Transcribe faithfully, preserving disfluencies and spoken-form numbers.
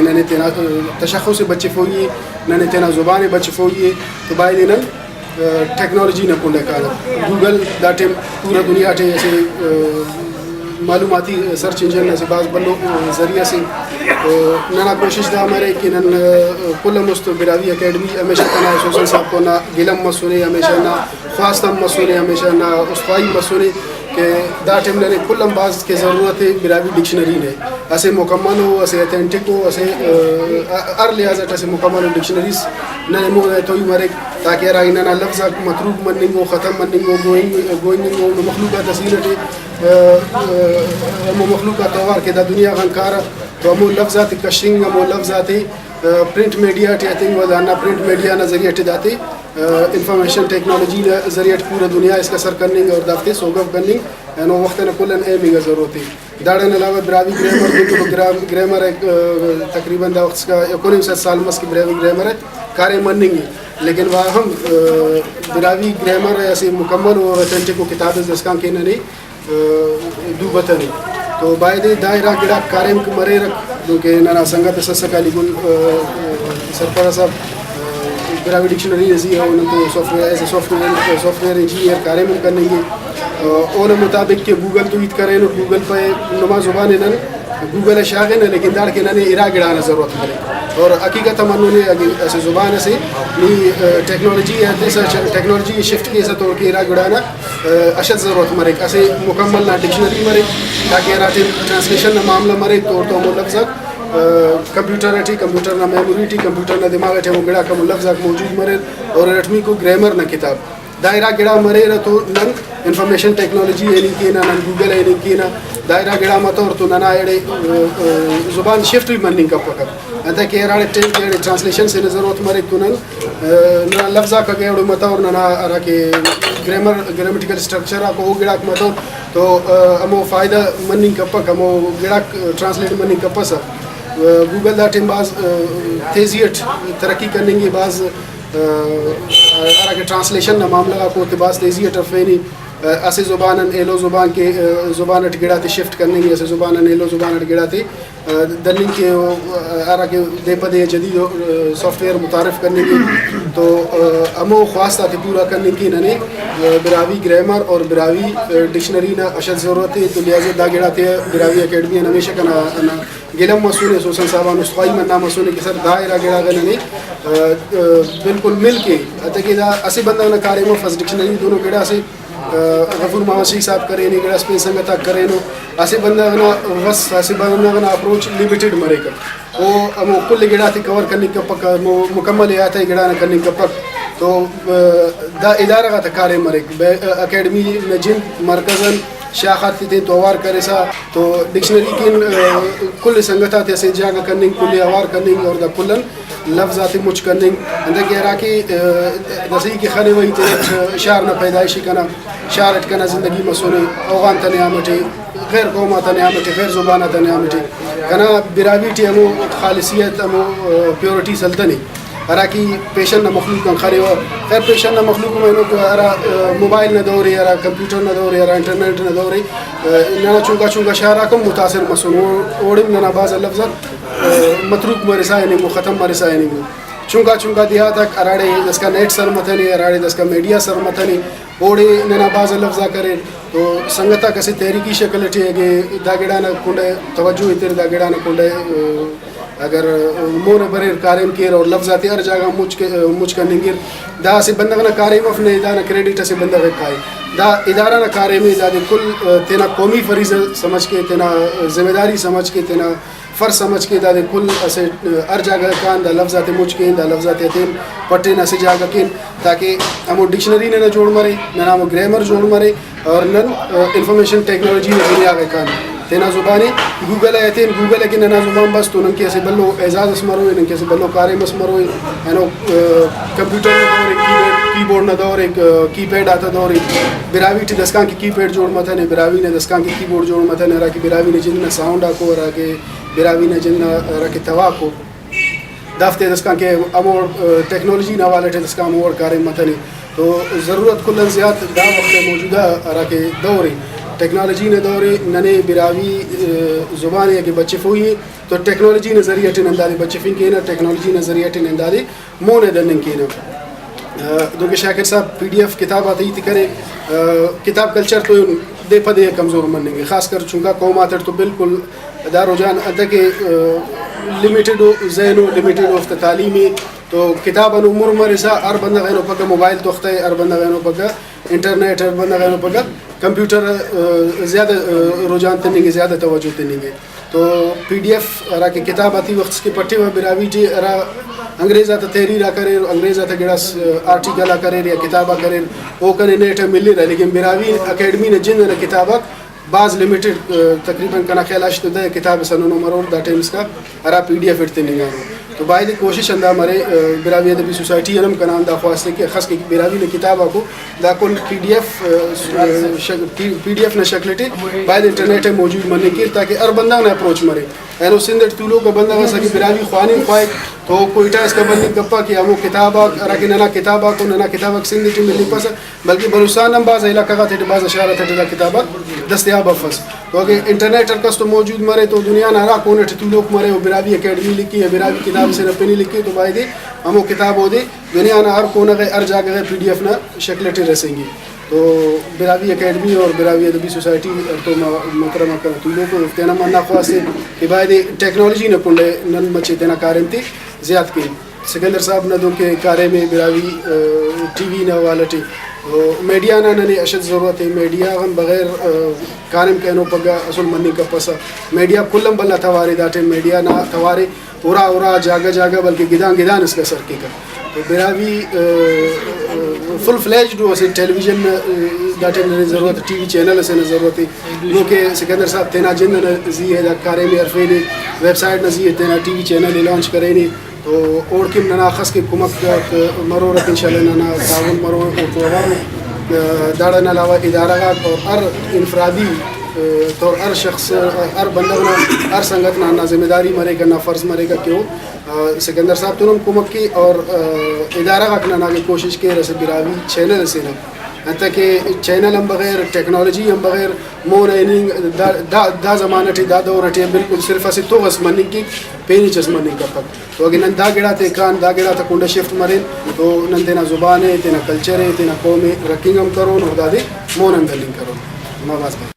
ننے تینا تشخص ءِ بچفوئی ءِ، ننے تینا زبان ءِ بچفوئی ءِ، تو بایدے نن ٹیکنالوجی نا کنڈ ءِ کارہ۔ گوگل دا ٹائم پورا دنیا ٹی اسہ، آ، معلوماتی سرچ انجن اسہ بھاز بھلو ذریعہ سے۔ تو ننا کوشش دا مریک کہ نن، آ، کل آن مست براہوئی اکیڈمی ہمیشہ کنا سوشل صاحب نا گل ہم مسنے، ہمیشہ نا خواست ہم مسنے، ہمیشہ نا استخواہی مسنے کہ دا ٹائم ننے کل آن بھاز کہ ضرورت ءِ براہوئی ڈکشنری نے۔ اسہ مکمل ءُ، اسہ اتھینٹک ءُ، اسہ، آ، ہر لحاظ اٹ اسہ مکمل ءُ ڈکشنریس ننے مون آ توئی مریک، تاکہ ہرا ننا لفظ آک متروک مننگ ءُ، ختم مننگ ءُ، گوئنگ، گوئننگ ءُ، مخلوق آتا سین اٹی، آ، آ، ہمو مخلوق آتا اوار کہ دا دنیا غان کارہ، تو ہمو لفظ آتے کشنگ، ہمو لفظ آتے، آ، پرنٹ میڈیا ٹی ہتنگ و دانا پرنٹ میڈیا نا ذریعہ ٹی داتے، آ، انفارمیشن ٹیکنالوجی نا ذریعہ ٹی پورا دنیا اسکا سر کننگ اور دافتے سوگو کننگ اینو وخت انا کل آن اہم انگا ضرورت ءِ۔ داڑان علاوہ براہوئی گرامر دن تو گرام-، گرامر ءِ، آ، تقریباً دا وخت اسکا یکونیم سد سال مس کہ براہوئی گرامر ءِ کاریم مننگ ءِ، لیکن وا ہم، آ، براہوئی گرامر ءِ اسہ مکمل اور اتھینٹک ءُ کتاب اس داسکان کہ ننے، آ، دو بتنے۔ تو بایدے دا اِرا گڑاک کاریم کہ مریرک، دنکہ ننا سنگت اس اسکہ علی گل، آ، آ، سرپرہ صاحب، آ، براہوئی ڈکشنری نا زی ءِ، او نن تو سافٹ ویئر، ایز اے سافٹ ویئر، سافٹ ویئر انجینئر کاریم ہم کننگ ءِ۔ آ، اونا مطابق کہ گوگل تو ہیت کرینٹ، گوگل پائے نما زبان ءِ نن گوگل ءِ شاغنہ، لیکن داڑکن ننے اِرا گڑا نا ضرورت مریک۔ اور حقیقت ہم ہندن ءِ، اگہ اسہ زبان اسے نی، آ، ٹیکنالوجی ءِ ہتسہ، ٹیکنالوجی ءِ شفٹ کیسہ تو اوڑکہ اِرا گڑا نا، آ، اشد ضرورت مریک۔ اسہ مکمل نا ڈکشنری مریک، تاکہ ہراٹائم ٹرانسلیشن نا معاملہ مریک تو اوڑتون ہمو لفظ آک، آ، کمپیوٹر ٹی، کمپیوٹر نا میموری ٹی، کمپیوٹر نا دماغ ٹی ہمو گڑاک ہمو لفظ آک موجود مریر اور ارٹمیکو گرامر نا کتاب۔ دا اِرا گڑا مریرہ تو نن انفارمیشن ٹیکنالوجی ءِ ہننگ کینہ، نن گوگل ءِ ہننگ کینہ۔ دا اِرا گڑا متور تو ننا ایڑے، آ، آ، زبان شفٹ بھی مننگ کپکہ۔ انتئے کہ ہراڑے ٹائم کہ ایڑے ٹرانسلیشن سے نا ضرورت مریک تو نن، آ، ننا لفظ آک اگہ ایڑو متور، ننا ہرا کہ گرامر، گرامیٹیکل اسٹرکچر آک او گڑاک متور تو، آ، ہمو فائدہ مننگ کپک، ہمو گڑاک ٹرانسلیٹ مننگ کپسہ۔ آ، گوگل دا ٹائم بھاز، آ، تیزی اٹ ترقی کننگ ءِ، بھاز ہراکہ ٹرانسلیشن نا معاملہ غاک اوتے بھاز تیزی اٹ ہرفینے۔ اسہ زبان آن ایلو زبان کہ، زبان اٹ گڑاتے شفٹ کننگ، اسہ زبان آن ایلو زبان اٹ گڑاتے دننگ کہ، ہراکہ دے پہ دے جدید سافٹ ویئر متعارف کننگ ءِ۔ تو ہمو خواست آتے پورا کننگ کہ ننے براہوئی گرامر اور براہوئی ڈکشنری نا اشد ضرورت ءِ۔ تو لہٰذا دا گڑاتے براہوئی اکیڈمی آن ہمیشہ کنا، کنا گلم مسنے، سوسن صاحب آن استخواہی منا مسنے کہ سر دا اِرا گڑا غا ننے، آ، آ، بالکل مل کے، حتیٰ کہ دا اسہ بندغ نا کاریم اف، اسہ ڈکشنری دنو گڑاس ءِ، آ، غفور محمد شیخ صاحب کرینے، گڑاس پین سنگت آک کرینو، اسہ بندغ نا وس، اسہ بندغ نا اپروچ لمیٹڈ مریک۔ او ہمو کل گڑاتے کور کننگ کپک، ہمو مکمل احاطہ گڑا نا کننگ کپک۔ تو، آ، دا ادارہ غاتا کاریم مریک۔ بے-، آ، اکیڈمی نا جند مرکز آن شاخ آتے تین تو اوار کرسا تو ڈکشنری کن، آ، کل سنگت آتے اسہ جاگہ کننگ، کل ئے اوار کننگ اور دا کل آن لفظ آتے مچ کننگ۔ انتئے کہ ہراکہ، آ، داسہ ای کہ خنوہ ای تینا شار نا پیدائش ءِ، کنا شار اٹ کنا زندگی مسنے، اوغان تا نیام اٹی، غیر قوم آتا نیام اٹی، غیر زبان آتا نیام اٹی، کنا براہوئی ٹی ہمو خالصیت، ہمو، آ، پیورٹی سلتنے۔ ہراکہ پیشن نا مخلوق آن خنوہ۔ خیر، پیشن نا مخلوق ہم اینو کہ ہرا، آ، موبائل نا دور ءِ، ہرا کمپیوٹر نا دور ءِ، ہرا انٹرنیٹ نا دور ءِ، آ، ننا چنکا چنکا شار آک ہم متاثر مسنو۔ او-، اوڑے ننا بھاز آ لفظ آک، آ، متروک مرسا ہننگو، ختم مرسا ہننگو۔ چنکا چنکا دیہات آک ہراڑے داسکان نیٹ سر متنے، ہراڑے داسکان میڈیا سر متنے، اوڑے ننا بھاز آ لفظ آک اریر۔ تو سنگت آک اسہ تحریکی شکل اٹی اگہ دا گڑا نا کنڈ ءِ توجہ ایتر، دا گڑا نا کنڈ ءِ، آ، اگر مون آ بریر، کاریم کیر اور لفظ آتے ہر جاگہ مچ کے-، مچ کننگیر۔ دا اسہ بندغ نا کاریم اف، نئے دانا کریڈٹ اسہ بندغ ءِ کائے۔ دا ادارہ نا کاریم ءِ، دادے کل، آ، تینا قومی فریضہ سمجھ کے، تینا ذمہ داری سمجھ کے، تینا فرض سمجھ کے، دادے کل اسہ، آ، ہر جاگہ کان دا لفظ آتے مچ کین، دا لفظ آتے ہتین پٹین اسہ جاگہ کین، تاکہ ہمو ڈکشنری ننا جوڑ مرے، ننا ہمو گرامر جوڑ مرے۔ اور نن، آ، انفارمیشن ٹیکنالوجی نا دنیا غا کان تینا زبان ءِ گوگل ءِ ہتین، گوگل ءِ کہ ننا زبان بس تو نن کہ اسہ بھلو اعزاز اس مروئے، نن کہ اسہ بھلو کاریم اس مروئے۔ اینو، آ، کمپیوٹر نا دور ءِ، کی بورڈ، کی بورڈ نا دور ءِ، آ، کی پیڈ آتا دور ءِ۔ براہوئی ٹی داسکان کہ کی پیڈ جوڑ متنے، براہوئی نا داسکان کہ کی بورڈ جوڑ متنے، ہراکہ براہوئی نا جند نا ساؤنڈ آکو، ہراکہ براہوئی نا جند نا ہراکہ تواکو۔ دافتے داسکان کہ ہمو، آ، ٹیکنالوجی نا حوالہ ٹی داسکان ہمو وڑ کاریم متنے۔ تو ضرورت کل آن زیات دا وخت موجودہ ہراکہ دور ءِ، ٹیکنالوجی نا دور ءِ، ننے براہوئی، آ، زبان ءِ اگہ بچفوئی ءِ تو ٹیکنالوجی نا ذریعہ ٹی نن دادے بچفنگ کینہ، ٹیکنالوجی نا ذریعہ ٹی نن دادے مون ءِ دننگ کینہ۔ آ، دنکہ شاکر صاحب پی ڈی ایف کتاب آتا ہیت کرے، آ، کتاب کلچر تو دے پہ دے کمزور مننگ ءِ، خاص کر چنکا قوم آتیٹ تو بالکل دا رجحان انتئے کہ، آ، لمیٹڈ ذہن ءُ، لمیٹڈ اوفتا تعلیم ءِ، تو کتاب آن عمر مرسا ہر بندغ اینو پگہ موبائل تختہ، ہر بندغ اینو پگہ انٹرنیٹ، ہر بندغ اینو پگہ کمپیوٹر، آ، زیادہ، آ، رجحان تننگ ءِ، زیادہ توجہ تننگ ءِ۔ تو پی ڈی ایف ہرا کہ کتاب آتے وخت اس کہ پٹیوہ براہوئی ٹی، ہرا انگریز آتا تحریر آک اریر، انگریز آتا گڑاس، آ، آرٹیکل آک اریر یا کتاب آک اریر، او کنے نیٹ آ ملرہ، لیکن براہوئی اکیڈمی نا جند ئنا کتاب آک بھاز لمیٹڈ، آ، تقریباً کنا خیال ہشت دہ کتاب اس ہندنو مرور دا ٹائم اسکا ہرا پی ڈی ایف اٹ تننگانو۔ تو بایدے کوشش ہندا مرے، آ، براہوئی ادبی سوسائٹی آن ہم کنا ہندا خواست ءِ کہ اخس کہ براہوئی نا کتاب آکو دا کل پی ڈی ایف، آ، ش-، پی-، پی ڈی ایف نا شکل ٹی بایدے انٹرنیٹ آ موجود مننگ کیر تاکہ ہر بندغ نا اپروچ مرے۔ اینو سندھ اٹ تولوک آ بندغ ئسے کہ براہوئی خواننگ خواہک تو کوئٹہ اسکا بننگ کپک کہ ہمو کتاب آک ہراکہ ننا کتاب آکو، ننا کتاب آک سندھ ٹی ملپسہ، بلکہ بلوچستان نا ہم بھاز علاقہ غاتیٹی، بھاز اشارہ تیٹی دا کتاب آک دستیاب افس۔ تو اگہ انٹرنیٹ ہر کس تو موجود مرے تو دنیا نا ہرا کونہ ٹی تولوک مرے و براہوئی اکیڈمی لکھی یا براہوئی کتاب اسے نا پن لکھی تو بایدے ہمو کتاب اودے دنیا نا ہر کونہ غا، ہر جاگہ غا پی ڈی ایف نا شکل ٹی رسینگی۔ تو براہوئی اکیڈمی اور براہوئی ادبی سوسائٹی ہڑتوم آ محترم آک تولوکو، اوفتیان ہم ہندا خواست ءِ کہ بایدے ٹیکنالوجی نا کنڈ ءِ نن مچے تینا کاریم تے زیات کین۔ سکندر صاحب نا دنکہ کاریم ءِ براہوئی، آ، ٹی وی نا حوالہ ٹی، تو میڈیا نا ننے اشد ضرورت ءِ۔ میڈیا غان بغیر، آ، کاریم کرینو پگہ اسل مننگ کپسہ۔ میڈیا کل آن بھلا توار ءِ، دا ٹائم میڈیا نا توار ءِ ہرا ہرا جاگہ جاگہ بلکہ گدان گدان اسکا سر کیکہ۔ تو براہوئی، آ، آ، فل فلیجڈ اسہ ٹیلی ویژن نا، آ، دا ٹائم ننے ضرورت، ٹی وی چینل اسے نا ضرورت ءِ۔ دنکہ سکندر صاحب تینا جند ئنا زی ءِ دا کاریم ءِ ہرفینے، ویب سائٹ نا زی ءِ تینا ٹی وی چینل ءِ لانچ کرینے۔ تو اوڑکن ننا اخس کہ کمک آک مرورک، انشاءاللہ ننا تعاون مرور او تو اوارو۔ داڑان علاوہ ادارہ غاک اور ہر انفرادی طور، ہر شخص، ہر بندغ نا، ہر سنگت نا ہندا ذمہ داری مریک، ہندا فرض مریک کہ او، آ، سکندر صاحب تون ہم کمک کے اور، آ، ادارہ غاک ننا اگہ کوشش کیر اسہ براہوئی چینل اسے نا، انتئے کہ چینل ہم بغیر، ٹیکنالوجی ہم بغیر، مون آ ہننگ دا، دا، دا زمانہ ٹی، دا دور ٹی بالکل صرف اسہ تغ اس مننگ کیک، پین ہچ اس مننگ کپک۔ تو اگہ نن دا گڑاتے کان، دا گڑاتا کنڈا شفٹ مرین تو نن تینا زبان ءِ، تینا کلچر ءِ، تینا قوم ءِ رکھنگ ہم کرون اور دادے مون ہم دننگ کرون۔ نما بھاز بھاز۔